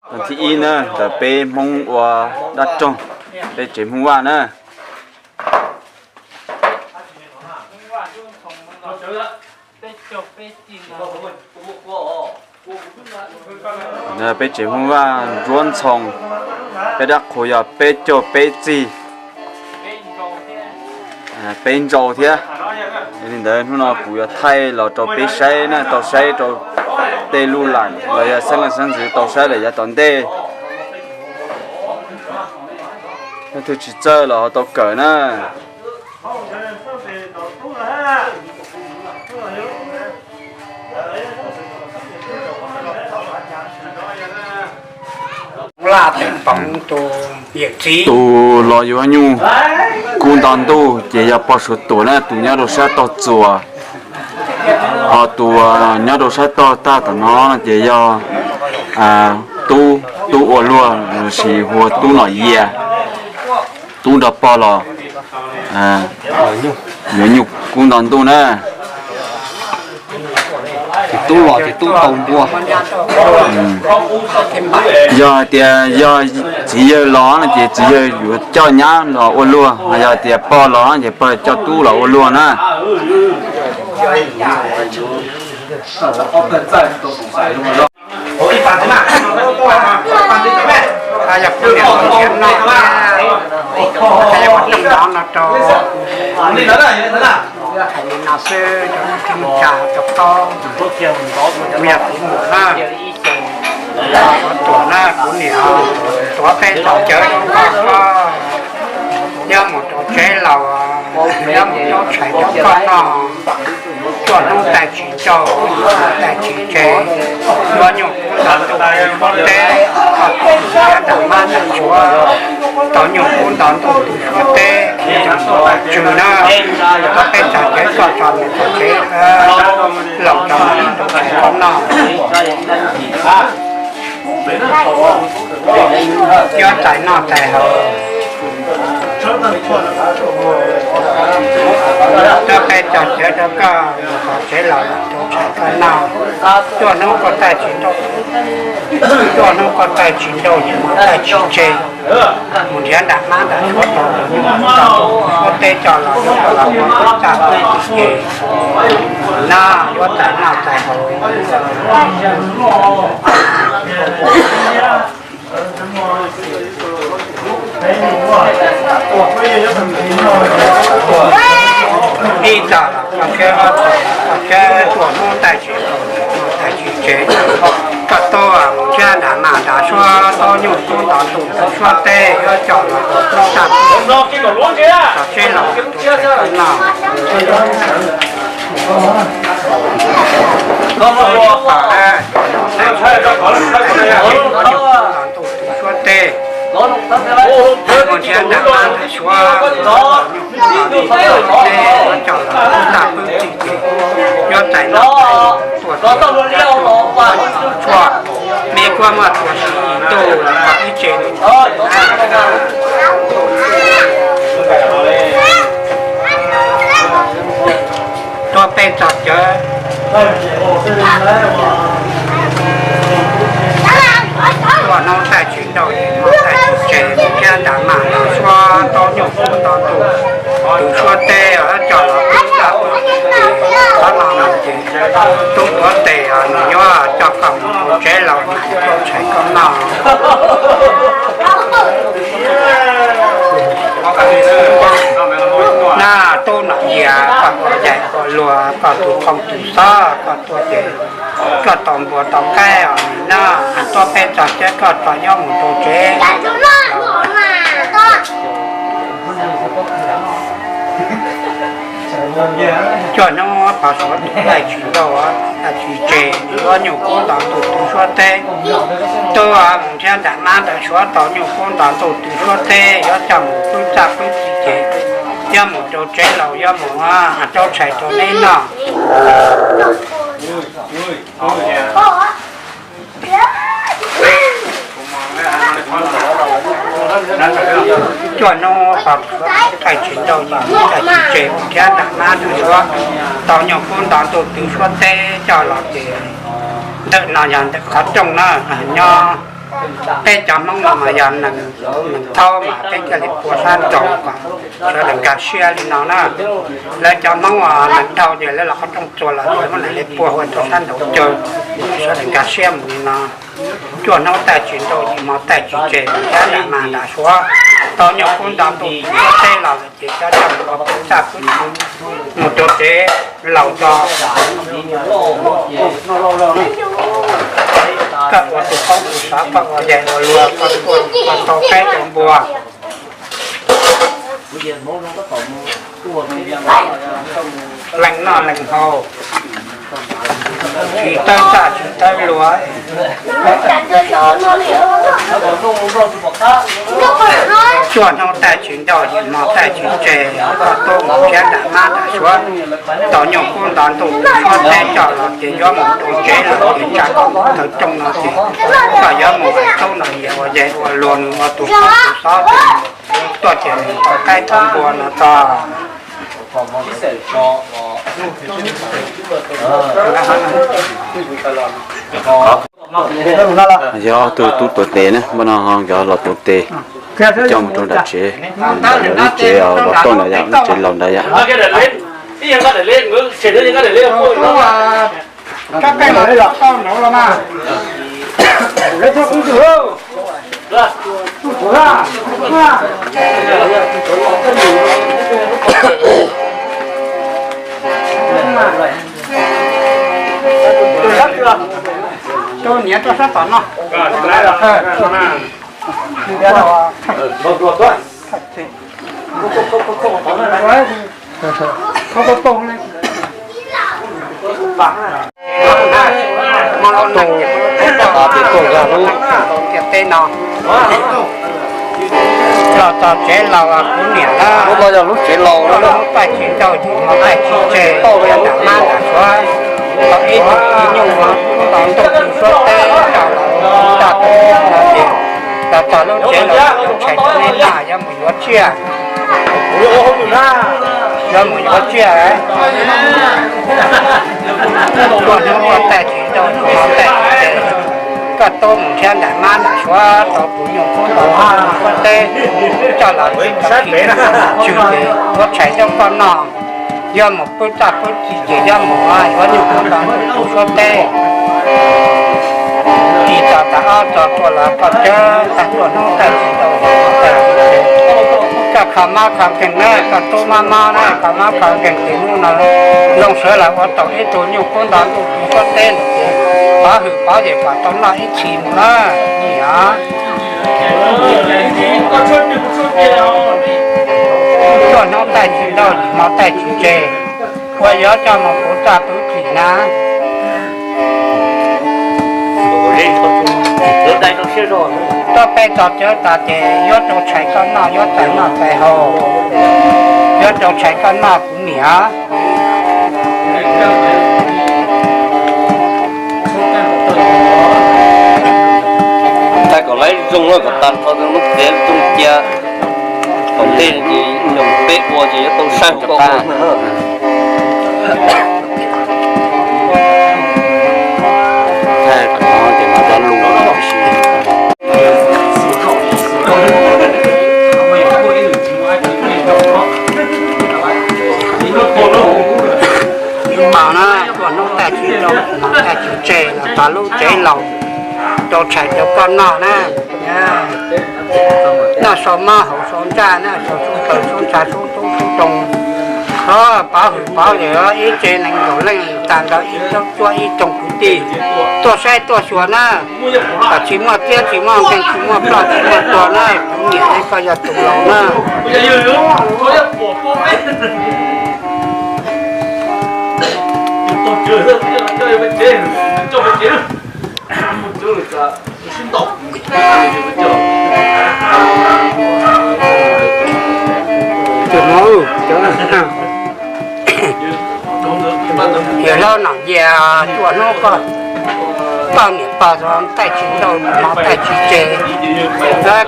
Thib ib na, ntawm peb Hmoob ua dab roog, peb tsev Hmoob Vaj na. Peb tsev Hmoob Vaj Ntsuab Ntxhoo, peb dab qhuas yog peb caug peb txij, peb ntsau thiab. Yog li ntawd hnub no kuv yuav thaij los rau peb saib na, tau saib rau tej lub lam los yog xeeb leej xeeb ntxwv tau saib lawm yav tom ntej. Leej twg tsis txawj los ho tau kawm na. Tus los yuav nyuj kub nto ntuj ces yog pog Suav Tuam na, tus nyob rau sab tog txuas. Ho tus nyob rau sab tog tag tom no ces yog tub, tub ua luag, lossis hu ua tub Nom Yias. Tub nrog pog los yuav nyuj kub nto ntuj na. Tub los ces tub tau npua. Yog hais tias yog txiv yawg los no ces txiv yawg yuav coj nyab los ua luag, ho yog tias pog los no ces pog coj tub los ua luag na. Hais li no xwb rau tus tij neej tsa rau koj, kuv yog kuv muam na, Suav Tuam na, kuv niam tuav peb txoj cawv rau koj, koj nyob mus rau tsev laus, nyob mus rau tshais rau koj noj, cuaj hnub tais tsis nrauj, tais tsis tseg, yuav nyuj kub nto ntuj tus suab teb, koj tus niam nram mab nram suav tau nyuj kub nto ntuj tus suab teb, tsw na, tuav peb txoj cawv koj tso mus rau tsev laus, tso mus rau tshais koj noj. Yuav txais noj txais haus, tuav peb txoj cawv rau koj mus rau tsev laus, rau tshais koj noj. Cuaj hnub koj tais tsis nrauj, cuaj hnub koj tais tsis nrauj, tais tsis tseg, mus nrhiav nram mab nram suav tau tus nyuj kub nto ntuj tus suab teb coj los, coj los ua txaj pw ces no yuav txais noj txais haus. Ib txoj los koj tsawb, ob txoj los koj tsawb, cuaj hnub tais tsis nrauj, tais tsis tseg, koj tuaj mus nrhiav nram mab nram suav tau nyuj kub nto ntuj tus suab teb yuav coj los ua txaj pw, tso tseg los tus tshais koj noj. Tus suab teb, mus nrhiav nram mab nram suav, tus suab teb yuav coj los ua txaj pw txi ces yuav txais noj, tuaj tuaj tshuaj, me kuab muaj tuaj si ntuj los ib tse. Tuav peb txoj cawv, tuaj hnub tais tsis nrauj, tais tsis tseg, nrhiav nram mab nram suav tau nyuj kub nto ntuj tus suab teb coj los ua txaj pw, qhov no no ces tub tuav tes nws yuav coj koj mus rau tsev laus, rau tshais koj noj. Na tub Nom Yias, koj ua dais ua luag, koj tus qhoo tus xov, koj tuaj ces koj tau npua tau qaib os na, tuav peb txoj cawv koj tso yuav mus rau tsev. Cuaj hnub pog suav tais tsis nrauj, tais tsis tseg, yuav nyuj kub nto ntuj tus suab teb, tuaj mus nrhiav nram mab nram suav tau nyuj kub nto ntuj tus suab teb yuav coj mus pw txaj pw txi ces yuav mus rau tsev laus, yuav mus rau tshais rau neb noj. Cuaj hnub pog suav tais tsis nrauj, tais tsis tseg, mus nrhiav nram mab nram suav tau nyuj kub nto ntuj tus suab teb coj los ces ntawm no yog ntawm qhov rooj na, nyob Peb cov Hmoob no mas yog nees, nees thaub mas peb thiaj li pua sab nraud kom sawv daws nkag siab li no na. Lawv cov Hmoob nees dhau ces lawv los qhov rooj txuas los lawv muab nees li pua hu rau sab nraud caw, sawv daws nkag siab mus li no. Cuaj hnub taij tsis nrauj, yim hmo taij tsis tseg, nrhiav nram mas nram suav, tau nyuj kub nto ntuj suav teb los lawm ces cov coj mus ua pwb txaj pwb txi mus rau tsev laus tso. Koj ua tus qoob tus xov, koj ua yaig ua luag, koj tuaj koj tau qaib tau npua, leej noj leej haus, tsis tawb txaj tsis tawb luag. Cuaj hnub taij tsis nrauj, yim hmo taij tsis tseg, koj tuaj mus nrhiav nram mab nram suav, tau nyuj kub nto ntuj suav teb coj los ces yuav mus rau tsev lawm ces tsa koj thawv rooj no ces koj yuav mus hais tub no yog ua yaig ua luag, nws ua tus qoob tus xov ces tuaj ces nws tau qaib tau npua no tso. Yog ob tug tub tuav tes na, npaj no ho nkawd los tuav tes coj mus rau nram tsev. Nkawd lub tsev los tau nram yom, lub tsev laus nram yom. Rau niam rau sab tom no. Tiaj teb no los txog tsev laus kuv niam na. Lub no yog lub tsev laus, lub taij tsis nrauj, yim hmo taij tsis tseg, nrhiav nram mab nram suav, tau ib tug txiv nyuj, tau ntuj txiv suav teb, tau tau tau no ces los txog lub tsev laus, tshais tau nej noj, yuav mus yuav tsiaj, yuav mus yuav tsiaj. Tuaj hnub tuaj taij tsis nrauj, yim hmo taij tsis tseg, koj tub mus nrhiav nram mab nram suav tau tus nyuj kub nto ntuj suav teb coj los txog tim tswv ces yuav tshais coj koj noj. Yuav mus pwb txaj pwb txi ces yuav mus yuav nyuj kub nto ntuj suav teb. Tsis txog tas ob txog tuaj los koj cawb tag tuaj hnub taij tsis nrauj, koj kho mob kho nkeeg na, koj tub mob mob na, kho mob kho nkeeg ces hnub no zoo sawv los ua tau ib tug nyuj kub nto ntuj suav teb lawm ces pov hwm pov ces kom tau noj ib txhis mus na. Tuaj hnub taij tsis nrauj, yim hmo taij tsis tseg, ua yuav coj mus pwb txaj pwb txi na. Tuaj peb txog cawv tas ces yuav rau tshais koj noj, yuav txais noj txais haus, yuav rau tshais koj noj kuv niam. Thaij kom laib zoo kom tas nrho lub tsev rooj cia, tom ntej ces peb ua ces yuav tau saib hauv koj ua. Tus pom na, tuaj hnub taij tsis nrauj, yim hmo taij tsis tseg los txog lub tsev laus, rau tshais rau koj noj na. Noj sau mob haus sau ntsaj na, sau sub tawg sub ntsha sub tub sub toog, pov hwm pov hwm ib tsev nees nkaum leej tag nrho ib tsoom cuab ib tsoom kwv tij tuaj saib tuaj xyuas na. Kom tsis muaj txiab tsis muaj nkeeg tsis muaj ploj tsis muaj tuag na, kuv niam es koj yog tus laus na. Tus no, yawg hlob Nom Ncia, tuaj hnub koj, koj niam pog taij tsis nrauj, hmo taij tsis tseg,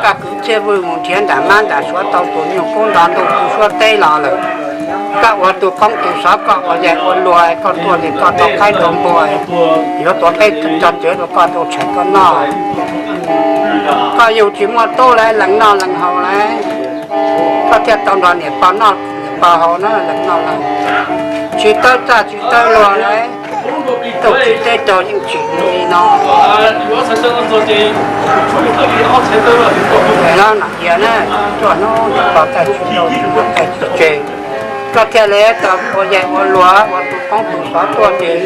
koj kwv txhiaj vwj mus nrhiav nram mab nram suav tau tus nyuj kub nto ntuj suav teb los lawm. Koj ua tus qoob tus xov, koj ua yaig ua luag, koj tuaj ces koj tau qaib tau npua, yuav tuav peb txog cawv rau koj tau tshais koj noj. Koj yug tsis muaj tub lawm, lees noj lees haus lawm, koj thiaj tau nrog niam pog noj niam pog haus na, lees noj lees, tsis tawb txaj tsis tawb luag lawm, tuaj tsis teb tog yeej tsim li no. Nam Yias na, cuaj hnub niam pog taij tsis tau, tsis muaj taij tsis tseg, koj thiaj li tau ua yaig ua luag ua tus qoob tus xov tuaj ces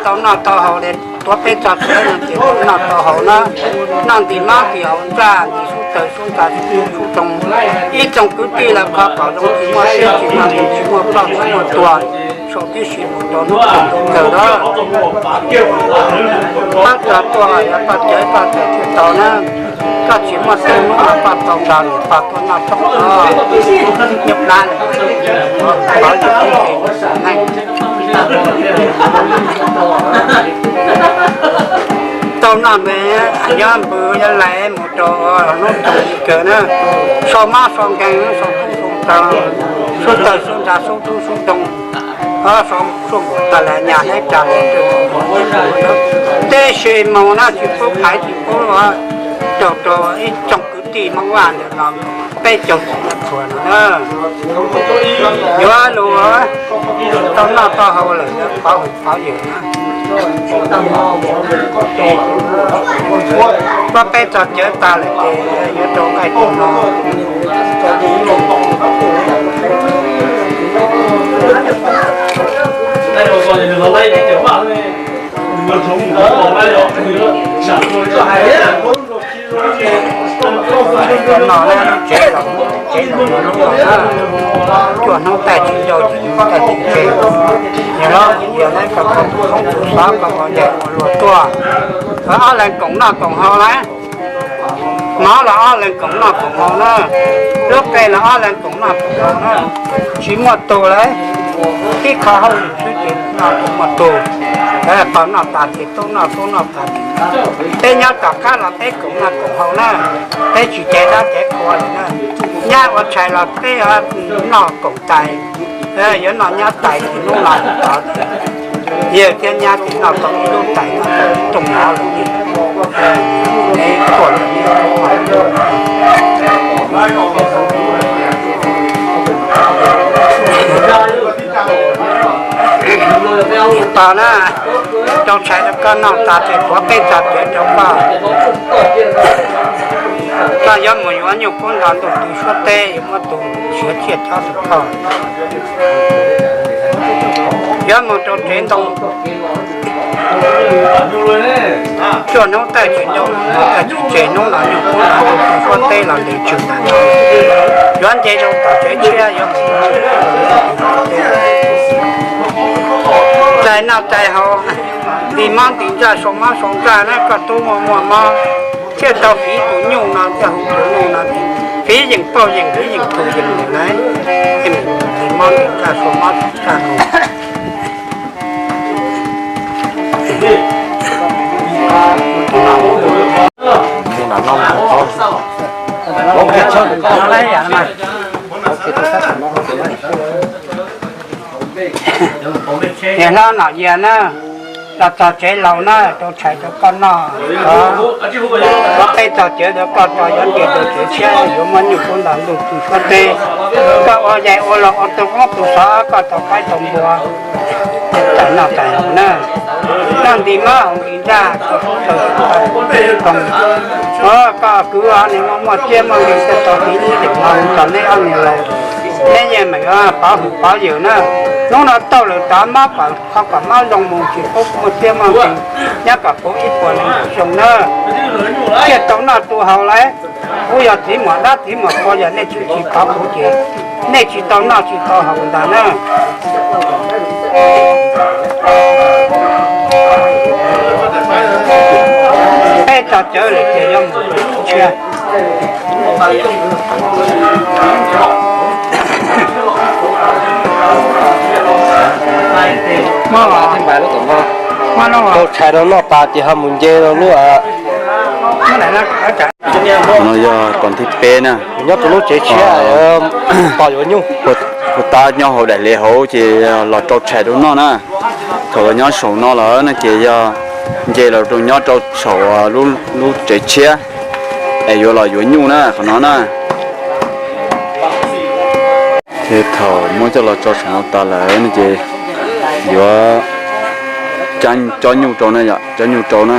tau noj tau haus li. Tuav peb txoj kev no ces tau noj tau haus na, noj ntim mab ntim haus ntsaj ntim sub tawg sub ntxa sub ntuj sub roo, ib tsoom kwv tij lawv qhov kom zoo tsis muaj siab tsis muaj ntuj tsis muaj ploj tsis muaj tuag, sau tib si mus rau hnub thaum kawg lawm. Pab txog tuaj yog poj cawv poj cawv thiaj tau na, koj tsis muaj tub hnub no poj tau nrog niam pog tuaj noj tshoob no, nyuj plab lawm, qhov yus tub ces neej tau noj me, nyob npws nyob lais mus rau hnub thaum kawg na, sau mab sau nkeeg sau tub sau taw, sub tawg sub ntxa sub ntuj sub roo, sau suaj npaum tas las nyas neb tsa li, tib si mus na tsis pub phaiv tsis pub rau rau ib tsoom kwv tij Hmoob Vaj ntawm no, peb caug txiv no txhua no na. Yuav luag tau noj tau haus lawm yuav pov hwm pov yawm na. Koj peb txog cawv tas lawm ces yuav rau nqaij rau no. Cov no na, tsev laus, tsev laus lub no na, cuaj hnub taij tsis yau ces taij tsis tseg. Yog los yog lawv kom tus hoob tus xov kom ua yaig ua luag tuaj, ob leeg koom noj koom haus lawm. Hnov los ob leeg koom noj koom haus na, lub qe los ob leeg koom noj koom haus na, tsis muaj tug lawm. Tib qho hauj lwm xwb ces noj tsis muaj tug, tau noj tas ces tub noj, tub noj tas ces peb nyob tom qab los peb koom noj koom haus na, peb tsis cev dab cev qhua lawm na. Nyab ua tshais los peb noj koom tais, yuav noj nyab tais ces hnub no tod ces yawg thiab nyab ces noj tau ib lub tais noj tau ib rooj mov lawm ces neb tuaj lawm neb tos na, rau tshais rau koj noj tas ces tuav peb txoj kev rau koj. Koj yuav mus yuav nyuj kub nto ntuj tw suab teb, yuav muab tus siav tsiaj cob rau koj. Yuav mus rau tsev ntoo, cuaj hnub taij tsis ntoo, taij tsis tseg, hnub no nyuj kub nto ntuj tw suab teb los ntes tswg ntawm no. Yuav nce rau tom tsev tshiab yuav mus txais noj txais haus, ntim mob ntim ntsaj, sau mob sau ntsaj na, koj tub muaj muaj mob thiaj tau fiv tus nyuj no, thiaj hu tus nyuj no, fiv yeem pauj yeem fiv yeem tus yeem lawm na, ntim mob ntim ntsaj, sau mob sau ntsaj no. Niam hlob Nom Yias na, los txog tsev laus na, rau tshais rau koj noj, txog peb txog cawv rau koj tso, yuav nce rau tsev tshiab yuav muab nyuj kub nto ntuj tw suab teb. Koj ua yaig ua laus ua tus qoob tus xov, koj tau qaib tau npua, txais noj txais haus na. Noj ntim mob haus ntim ntsaj, koj kwv ob niag muaj muaj txiab muaj nkeeg tuaj tau fiv lub yeem no rau neb ob niag laus. Neb yeej meem pov hwm pov yawm na. Hnub no tau lawm tov mob kom qhov kom mob zoo mus tsis pub muaj txiab muaj nkeeg, nyob kom puv ib puas nees nkaum xyoo na, thiaj tau noj tau haus lawm. Kuv yog txiv muam dab txiv muam qhua, yog nej tsis tsis pov kuv ces nej tsis tau noj tsis tau haus ntag na. Peb txog cawv lawm ces yuav mus tshiab. Tau tshais rau noj tas ces ho mus nce rau lub. No yog tom thib peb na. Nyob rau lub tsev tshiab, tos yuav nyuj. Puag ta nyob hauv daim liv hauv ces los rau tshais rau noj na. Thaum los nyob saum no lawm no ces yog nce los rau nyob rau saum lub tsev tshiab es yuav los yuav nyuj na qhov no na. Ces thaum muab coj los tso saum no tas lawm no ces yuav cob nyuj rau na, yom, cob nyuj rau na.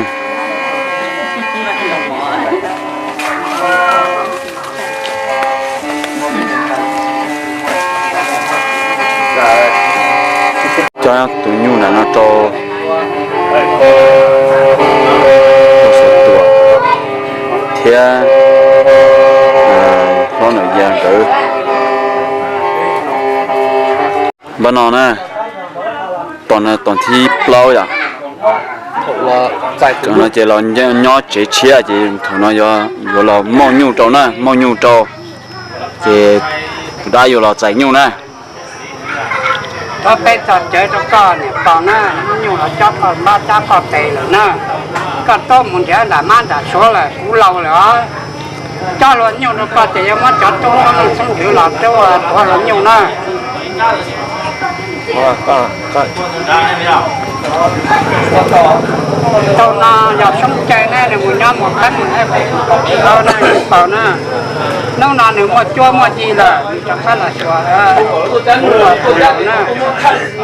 Cob tus nyuj ntawm no rau Tuam thiab hlob Ntawm Yas nkawd. Npaj no na, tom no tom thib plaub yom. Tom no ces los nyob tsev tshiab ces thaum no yuav los muaj nyuj rau na, muaj nyuj rau ces tus dab yuav los txais nyuj na. Tov peb txog cawv rau koj niam pog na, nyuj los cob koj npab cab koj tes lawm na. Koj tub mus nrhiav nram mab nram suav lawm, kuv laus lawm os. Cob hluas nyuj rau koj ces yuav muab cov tub muab neej xeeb ntxwv los tuav hluas nyuj na. Tau no yog Soob Cai ne, nws mus nyob mus qab mus na, pog na. Hnub no nws muaj cuab muaj yig lawm, nws rov qab los xyuas tus laus na.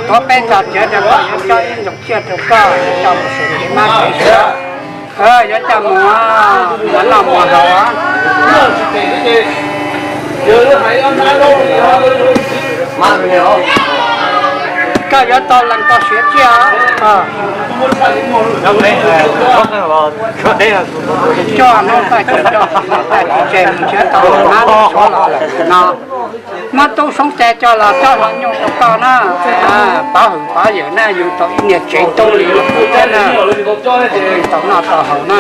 Tuav peb txog cawv rau koj, yuav cob ib ntoo tsiaj rau koj, yuav coj mus xyuas kev mab kev suav, yuav coj mus muas noj muas haus. Koj yuav tau lees tau siav tsiaj. Coj no taj coj, coj no taj tsis tseg mus nrhiav tau mab suav los lawm no. Muab tub Soob Cai coj los cob hluas nyuj rau koj na. Pov hwm pov yawm na, yus tau ib niag tsev tub li thiab na. Tau noj tau haus na.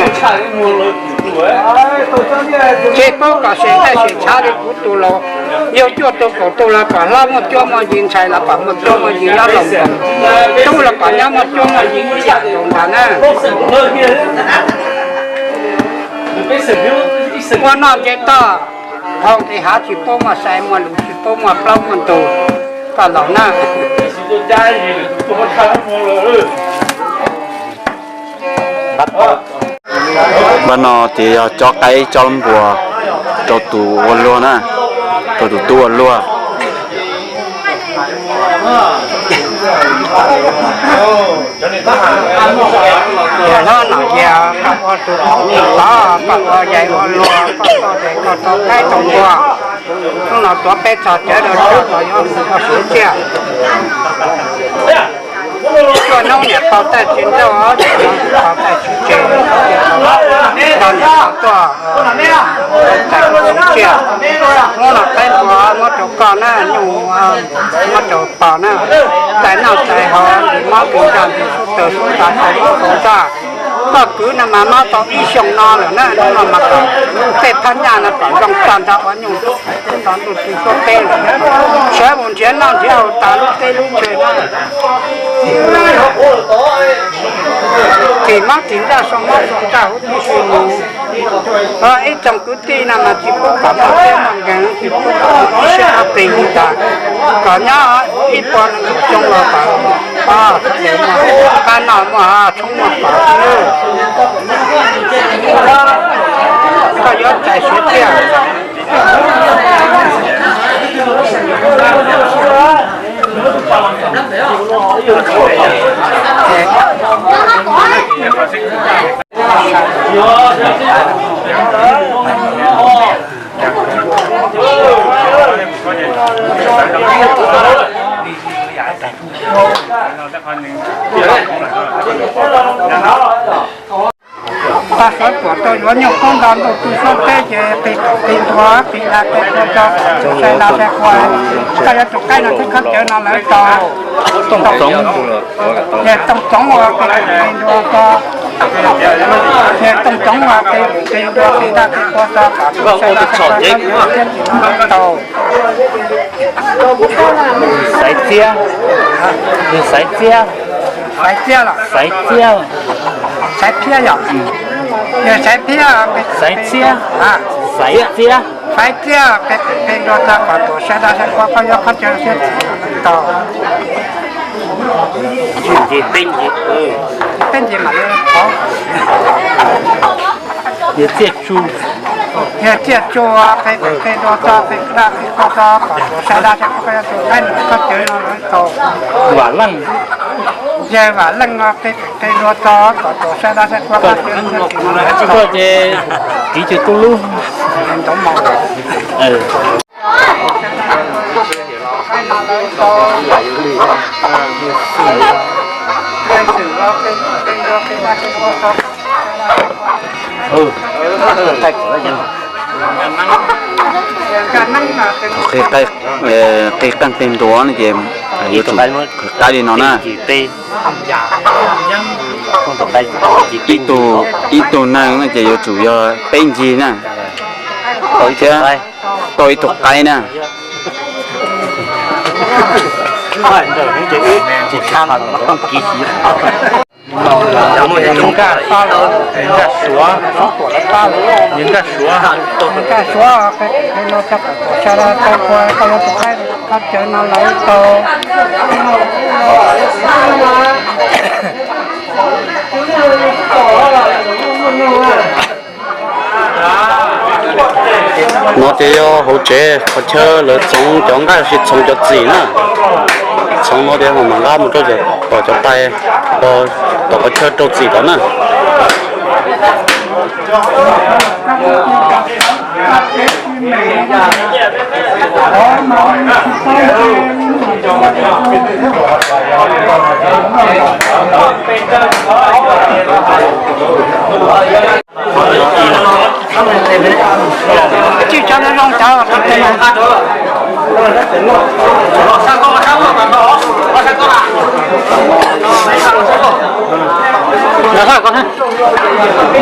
Tsis pub kom sim nqaij sim tshav li kuv tus laus, yug cuaj tug kaum tug los kom hlob muaj cuab muaj yig, ntxhais los kom muaj cuab muaj yig nyob laus nkoos, tub los kom nyob muaj cuab muaj yig ib yam nkaus ntag na. Ua noj nce toj, haus nqis hav, tsis pub muaj sai muaj lus, tsis pub muaj plaub muaj ntug, koj laus na. Npaj no ces yog cob qaib cob npua rau tus ua luag na, rau tus tub ua luag. Yog hlob Nom Yas, koj ua tus thoob tod, koj ua yais ua luag, koj tau tes koj tau qaib tau npua. Hnub no tuav peb txog cawv rau koj, koj yuav mus koj siav tsiaj. Cuaj hnub niam pog taij tsis nrauj, cuaj hnub niam pog taij tsis tseg, rau niam pog tuaj txais siav tsiaj. Hnub no qaib npua muab rau koj na, nyuj muab rau pog na. Txais noj txais haus, ntim mob ntim ntsaj, ntim sub tawg sub nta, txais mob txais ntsaj. Koj kwv no mas mob tau ib xyoos no lawm na, hnub no mas kom tej phab nyaj no kom zoo tag nrho ua nyuj tag nrho ntuj txiv suab teb lawm na. Sawv mus nrhiav noj nrhiav haus tas lub teb lub chaw na. Tim mob tim ntsaj, sau mob sau ntsaj huv tib si mus. Ib tsoom kwv tij no mas tsis pub kom muaj teb muaj nkeeg, tsis pub kom muaj ib siab ob pes li ntawd, kom nyob ib puas nees nkaum xyoo los kom muaj qab noj muaj tshoob muaj kos xwb. Koj yuav txais siav tsiaj. Pab sawv tuam rau yuav nyuj koob nto ntuj txiv suab teb ces qis ntua qis dag qis qhua tso, sai dag sai qhua. Koj yuav tus qaib no thiab khob cawv no lawv tau tooj txoov ua qis ntua tso, tooj txoov ua qis ntua qis dag qis qhua tso kom sai dag sai qhua thiab tau. Xaiv txiab, xaiv txiab, xaiv txiab los xaiv txiab, xaiv txiab, xaiv txiab, xaiv txiab, qis ntua tso kom tuam sai dag sai qhua, koj yuav khob cawv thiab tau. Peb nce, peb nce mam li qhov. Yog txiaj tsu, yog txiaj tsu, qe qe dua tso, qe daj qe quaj tso, kom tsuas saib dab saib quaj, koj yuav tsum qaib nws koj cawv no lawv tau. Vam leej, yog vam leej no qe qe dua tso kom tsuas saib dab saib quaj, koj cawv no. Koj ces kiv cws tub lub ntov mos. Qi qeej tej ntua no ces yuav tsum qhwv qaib li no na. Ib tug, ib tug neeg no ces yuav tsum yog peb ncig na, thiab tau ib tug qaib na. Nkaj Suav, Nkaj Suav, Nkaj Suav, koj yuav tus qaib, koj cawv no lawv tau. No ces yog hauv tsev qhov chaw lawv txhoov cov nqaij los sis txhoov cov txim na. Txhoov no ces mam nqa mus rau tom cov tais, tom qhov chaw rau txim tod na. Tsis tso zoo cov.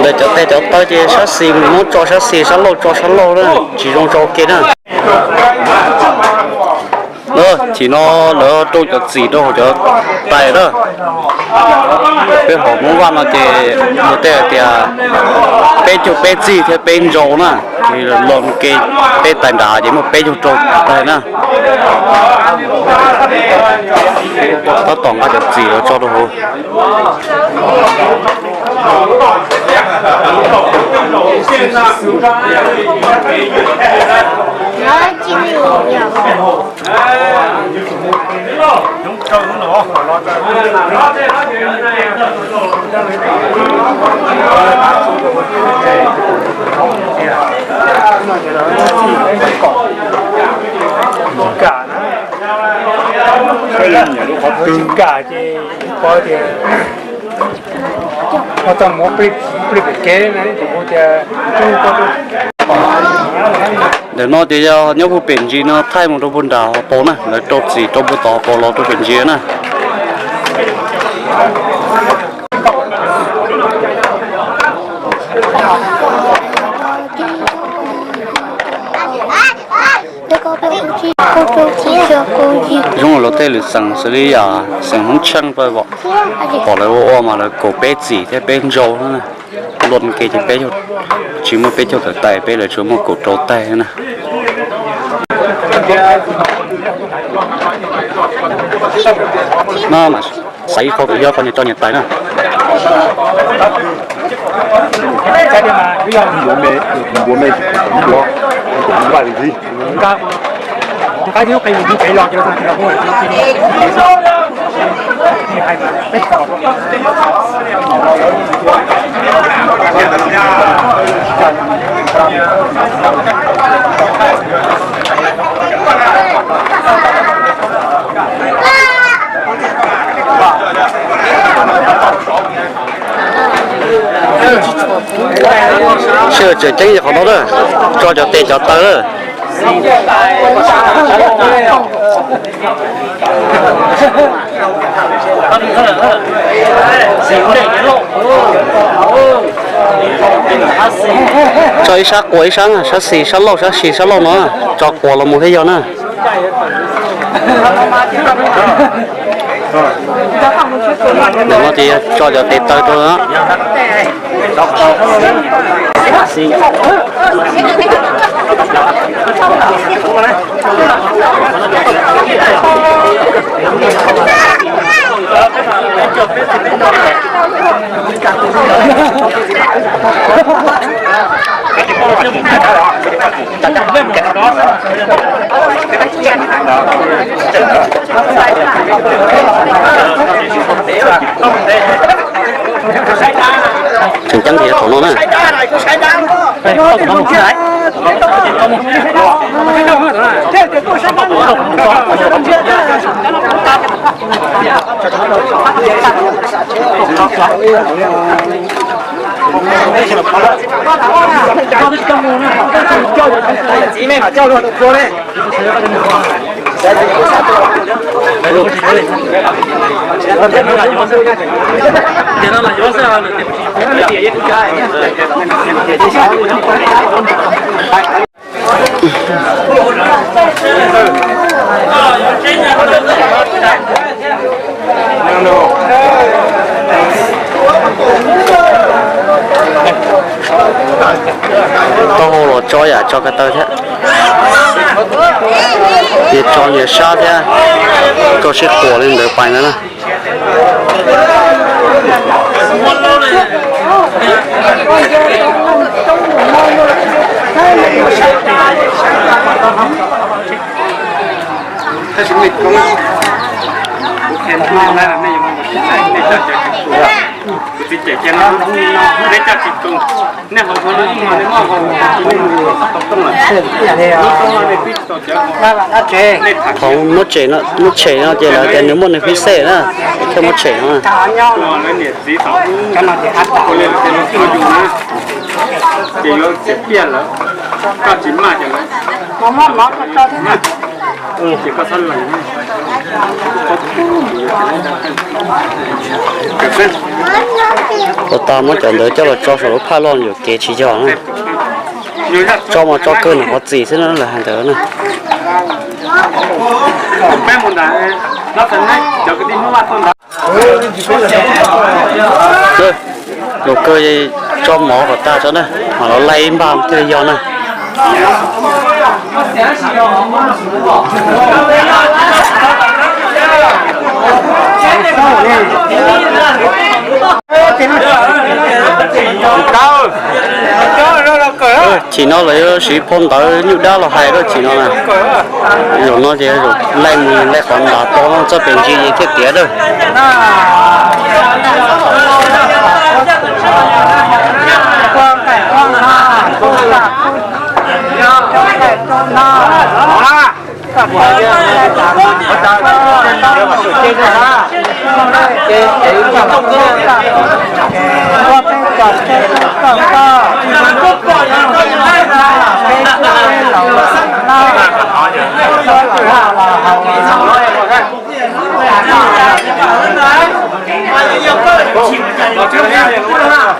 Ntawm cov tes cov taw ces sab xis mus muab tso sab xis, sab laug tso sab laug na, tsis zoo tso ua ke na. Chim no lawv rau cov txim rau hauv cov tais na. Peb hauv Hmoob Vaj no ces luag tej hais tias peb caug peb txig thiab peb ntsau na. Ces los ke peb tais nrad ces muaj peb caug rau tais na. Tab tom nqa cov txim los tso rau hauv. Ntawm no ces yog nyob puag pem ntsis no thaij mus rau puag nram hauv paus na, lawv rau txim rau puag tom hauv paus los rau pem ntsis na. Zoo los tej lwm xeem xws li yam xeem Hmoob Tsheej pom lawv ua ua mas lawv kaum peb txim thiab peb ntsau na. Luaj ke ces peb tsis muaj peb caug tawm tais, peb lawv tsuas muaj kaum rau tais na. No mas xaiv ib qho kom yog qhov niag tso niag tais na. Sij hawm tseem ceeb yog qhov no na, tso cov tes cov taw na. Tso ib sab quas ib sab, sab xis sab laug, sab xis sab laug no, tso quas los mus thiab yog na. Ntawm no ces yog tso cov tes taw rau na. Tseem ceeb tias qhov no na. Taub hau los tso yam tso ko taw thiab. Ces tso nyias sab thiab, tso sib quas li ntawd pais ntawd na. Qhov muab tshem no, muab tshem no ces lawv tias nws muaj nws hwj xej na, thiaj muab tshem no. Ua tas muab cov ntawd coj los tso saum lub phaj loj yuam kev tsis yog na. Tso mas tso kawg nws qhov txim xwb na, lawv hais ntawd na. Zaum kawg tso mov kom tag tso na, mam los laij ib npag thiaj li yog na. Chim no lawv yuav siv phau ntawv nyuj dab los hais rau chim no na. Zaum no ces laij mus laij qhov nrad tau txoj pem ntsis thiaj tiav dawb.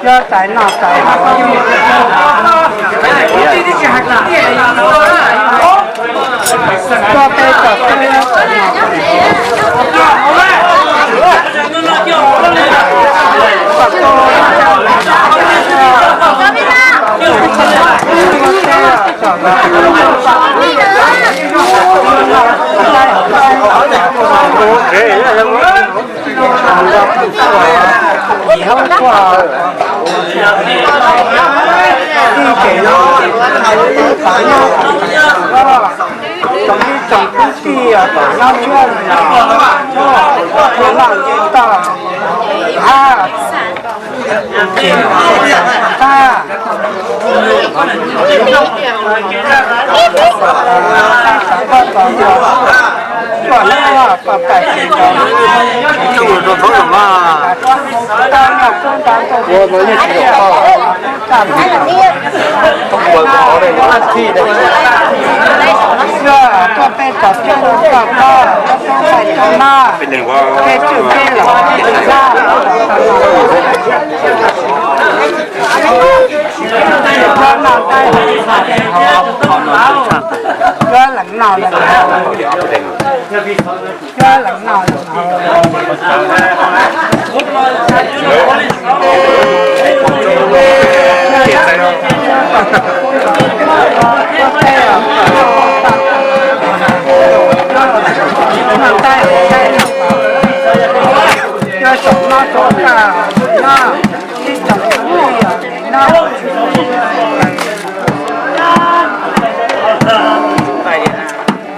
Cov tais no tais tuaj peb cov teb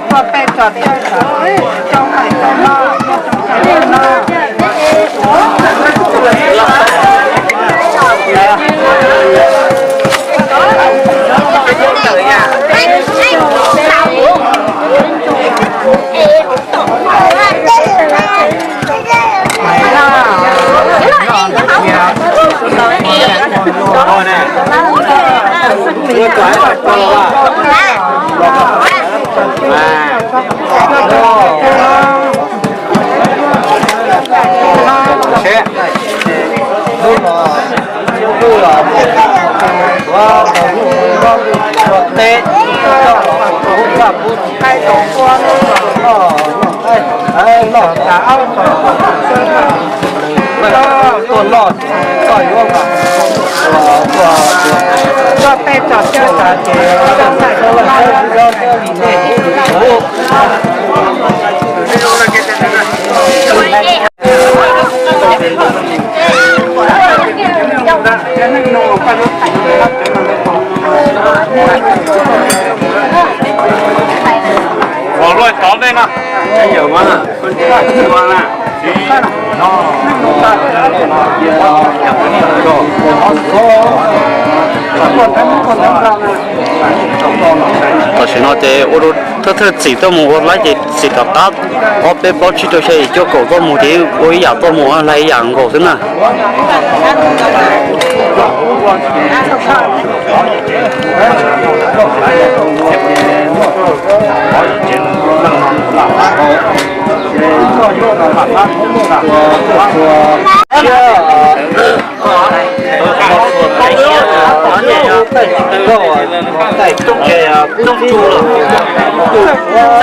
Tuaj peb Ua luaj cov nej no. Tam sim no ces ua rau thawj thawj txim tuaj mus ua laib ces txim tom qab ob peb plaub tsib rau xya yim cuaj kaum tuaj mus ces ua ib yam tuaj mus laib ib yam nkaus xwb na.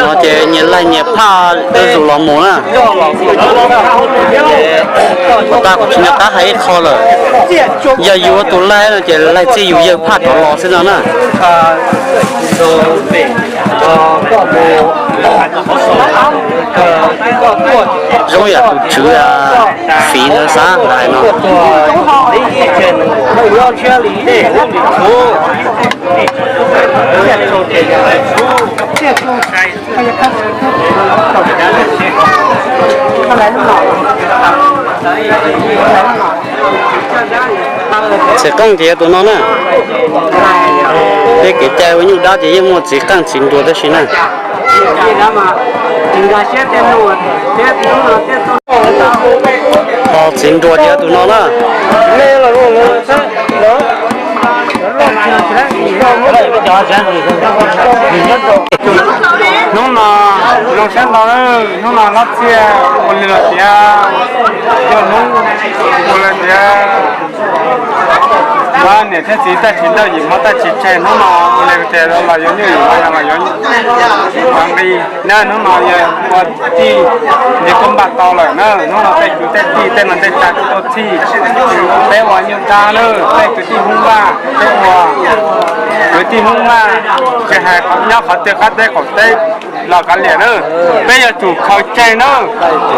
No ces nyias laig nyias phaj zuj zus los mus na. Ua tas kuv tsis nco qab hais ib qho lawm. Yog yus ua tus laig no ces laig txij yus yawg phaj rov los xwb no na. Zoo yam tus tswv fiv ntawd xav hais no. Txiv qeej ces yog tus no na. Tej kev cai ua nyuj dab ces yeej muaj txiv qeej txiv nruas tab sis na. Ho txiv nruas ces yog tus no na. Hnub no zoo siab ntau, hnub no hlob txiaj ua li los tiav, yog hnub ua li tiav, niam thiab txiv tag tsis nrauj yim hmov tag tsis tseg, hnub no ua li tiav los yuav nyuj yim hmov los yuav nqi na. Hnub no yog ua tij nti kub npaj tau lawm na, hnub no tej kwv tej tij tej no tej tsa tuaj txhij, peb ua nyuj dab na, peb kwv tij Hmoob Vaj, peb ua kwv tij Hmoob Vaj, tsis hais nyob qhov twg qab teb qaum teb los kav liam na, peb yuav tsum khaws tseg na,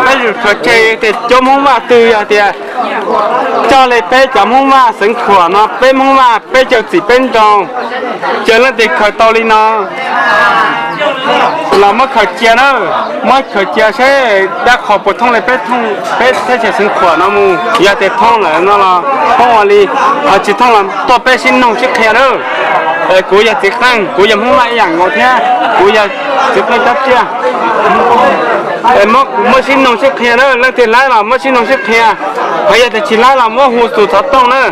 peb yuav tsum khaws tseg tias cov Hmoob Vaj twg yog tias coj li peb cov Hmoob Vaj Xeev Khuam no, peb Hmoob Vaj peb caug txim peb nrau, ces leej twg khaws tau li no los muab khaws cia na, muab khaws cia seb dab qhua puas thooj li peb, peb teb chaws Xeev Khuam no mus. Yog tias thooj lawm no los poob ua li, ho tsis thooj los tuaj peb sib noog sib qhia na. Kuv yog txiv qeej, kuv yog Hmoob Vaj ib yam nkaus thiab, kuv yog txiv qeej Tsab Tsiaj. Muab sib noog sib qhia na, leej twg laib los muab sib noog sib qhia, ho yog tias tsis laib los muab hu tus xov tooj na,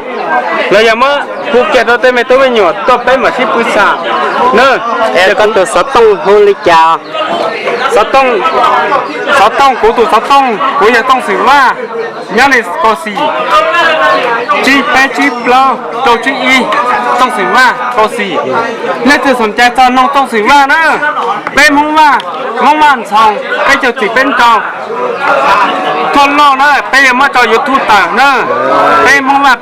los yog muab hu kiag rau tej me tub me nyuam tuaj peb mam sib pw xam na. Koj tus xov tooj hu li cas? Xov tooj, xov tooj, kuv tus xov tooj kuv yog Tooj Xwm Vaj, nyob li Kaus Xim, tsib peb tsib plaub rau tsib ib, Tooj Xwm Vaj Kaus Xim. Leej twg xoom cai txog noog Tooj Xwm Vaj na, peb Hmoob Vaj, Hmoob Vaj Ntxhoo, peb caug txim peb nrau. Thoj loj na, peb yuav muab tso YouTube tawm na. Peb Hmoob Vaj,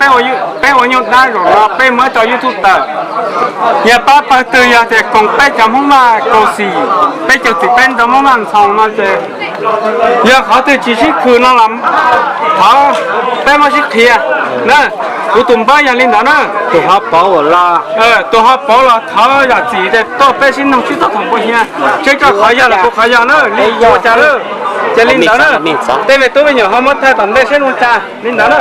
peb ua nyuj dab zaum no peb muab tso YouTube tawm. Yog pab pawg twg yog tias koom peb cov Hmoob Vaj Kaus Xim, peb caug txim peb nrau Hmoob Vaj Ntxhoo no ces Yog qhov twg tsis sib khwm no los thov peb muab sib qhia na. Kuv tus npawb yog li ntawd na. Tus ho pauv los, tus ho pauv los thov zam txim tias tuaj peb sib noog sib txog thaum npua hia, seb koj qhov yog los kuv qhov yog na, li ua cas na. Ces li ntawd na, tej me tub me nyuam ho muab thaij tom ntej seb ua cas li ntawd na.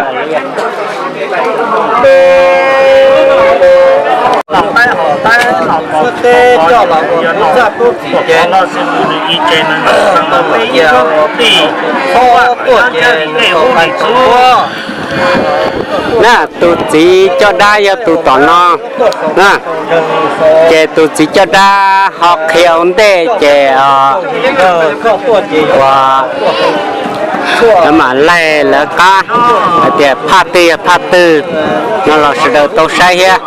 Na, tus txiv coj dab yog tus tom no. Ces tus txiv coj dab ho qhia ua ntej ces ua, lawv mam laig lawv qab hais tias phaj twg yog phaj twg no los sawv daws tau saib thiab.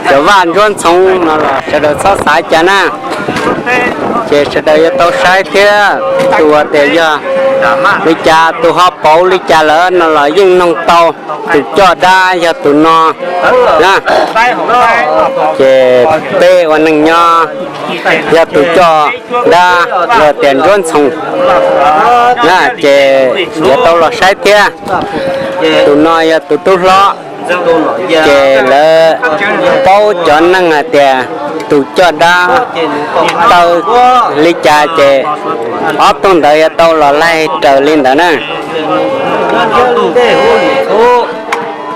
Cov vaj ntsuab ntxhoo no los sawv daws txhob xav cas na. Ces sawv daws yuav tau saib thiab. Tus uas tias yog li cas, tus ho pauv li cas lawm no los yeej noog tau. Tus coj dab yog tus no na. Ces peb ua neeg nyob yog tus coj dab los tias ntsuab ntxhoo na, ces yuav tau los saib thiab. Tus no yog tus tub hlob, ces lawv paub cov neeg hais tias tus coj dab tawv li cas ces ob tug ntawd yuav tau los laig raws li ntawd na.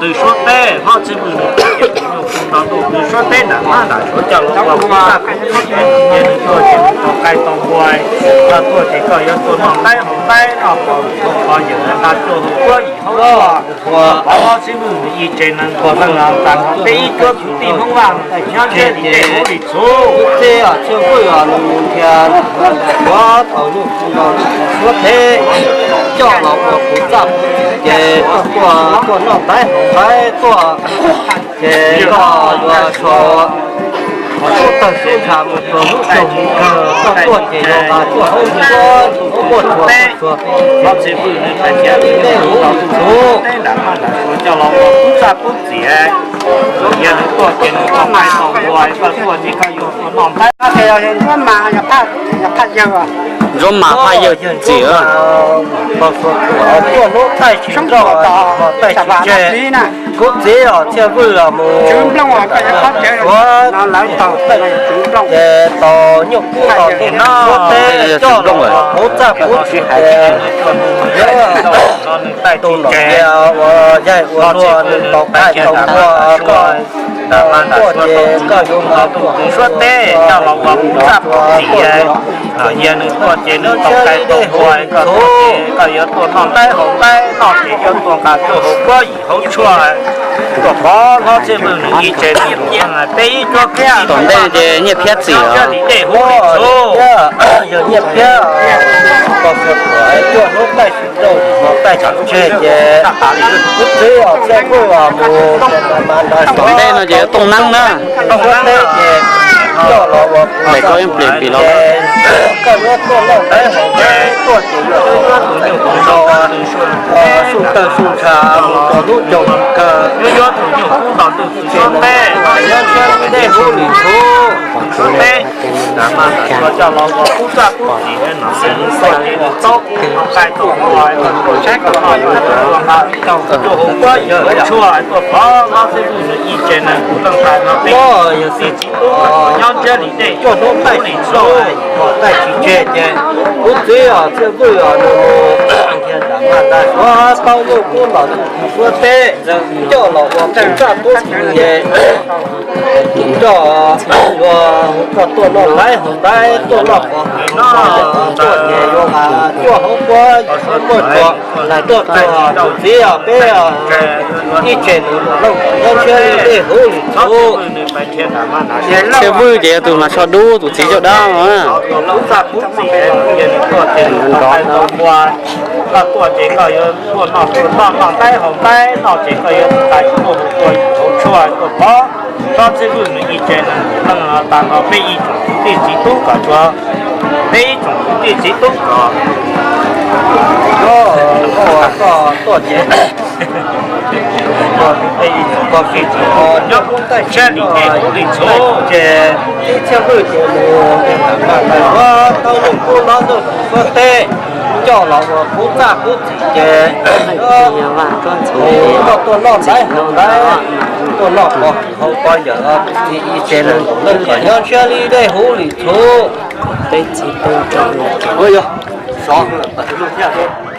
Tw suab teb, Hlob Txwj Hwm nws tus nyuj kub nrog tus tw suab teb nram mab nram suav coj los ua kuv txaj kuv txim, nws tuaj ces nws tau qaib tau npua, koj tuaj ces koj yuav tuaj noj qaib haus nqaib, noj qos haus qhov, yawm nqa tuaj haus puab yim haub tshuaj. Hlob Txwj Hwm nws ib tsev neeg puag leej no tag nrho peb ib cuab kwv tij Hmoob Vaj nyob ntiaj teb li tej hub li txhuv. Txij Txhiaj Vwj los nws thiaj ua tau nyuj kub nrog suab teb coj los ua kuv txaj kuv txim ces koj tuaj, tuaj noj qaib haus nqaib tuaj ces koj yuav tso sub tawg sub ntsha mus rau lub xyoo kawg, koj tuaj ces yuav nqa tuaj haub tshuaj, muaj txhua txhua. Hlob Txwj Hwm nws hais tias tus nyuj kub nrog tus txhuv teb nram mab nram suav coj los ua kuv txaj kuv txim, yog nws tuaj ces nws tau qaib tau npua, koj tuaj ces koj yuav tuaj noj nqaib. Ntsuab mas phaj yawg txim, tuaj hnub taij tsis nroj, taij tsis tseg. Kuv txiv os, Txhiaj Vwj los mus, ces tau nyuj kub los tus suab teb coj los kuv txaj kuv txim ces tus nom cia uas yaig ua luag nws tau qaib tau npua, koj tuaj ces koj yuav nqa tuaj suab teb coj los ua kuv txaj kuv txim. Yog nws tuaj ces nws tau qaib tau npua, koj tuaj ces koj yuav tuaj noj nqaib haus nqaib, noj ces yuav tuaj nqa tuaj haus puab yim haus tshuaj, tuaj pov Hlob Txwj Hwm nws ib tsev neeg peb ib cuab kwv tij. Tom ntej ces Nyiaj Phiab txim os. Yog Nyiaj Phiab, koj tuaj hnub taij tsis nroj, taij tsis tseg ces kuv txiv os, Txhiaj Vwj os, mus tom ntej no ces yuav Tooj Neeb na. Tooj Neeb teb ces coj los ua kuv txaj kuv txim ces koj yuav tuaj noj nqaib haus nqaib, tuaj ces yuav tuaj muab tus nyuj kub nrog sub tawg sub ntsha mus rau lub xyoo kawg. Yuav yuav tus nyuj kub nrog tus txhuv teb, nyob ntiaj teb hub li txhuv. Teb nram mab nram suav coj los ua kuv txaj kuv txim, nws tuaj ces nws tau qaib tau npua, tuaj saib koj noj koj haus, tuaj nqa tuaj haus puab yim haus tshuaj, tuaj pov Hlob Txwj Vwj nws ib tsev neeg puag leej no peb ib txiv tub nyob ntiaj teb li tej hub li txhuv. Taij tsis tseg ces kuv txiv os, Txhiaj Vwj os, nws mus nrhiav nram mab nram suav tau nyuj kub los tus suab teb coj los ua kuv txaj kuv txim ces nroj yuav koj tuaj noj nqaib haus nqaib, tuaj noj qos haus qos, tuaj ces yuav nqa tuaj haus puab yim haus tshuaj, lais tuaj rau kuv txiv os, peb ib tsev neeg puag leej nyob ntiaj teb hub li txhuv. Txhiaj Vwj ces yog tus mas tsho dub, tus txiv coj dab no na. Kuv txaj kuv txim, nrov nrov. Koj tuaj ces koj yuav tuaj noj, tuaj noj nqaib haus nqaib, noj ces koj yuav tuaj nqa tuaj haus puab yim haus tshuaj, tuaj pov Hlob Txwj Vwj nws ib tsev neeg puag leej no tag nrho peb ib tsoom kwv tij txiv tub kom tsuav, peb ib tsoom kwv tij txiv tub kom, koj tuaj ces nyob ntiaj teb hub li txhuv ces tib Txhiaj Vwj ces mus nram mab nram suav tau nyuj kub los tus suab teb Coj los ua qub txaj qub txim ces tuaj noj laib hauv laib, tuaj noj qos hauv qos yawm, ces nyob ntsiab li dej huv lim txhuv. Peb txiv peb rau thiab.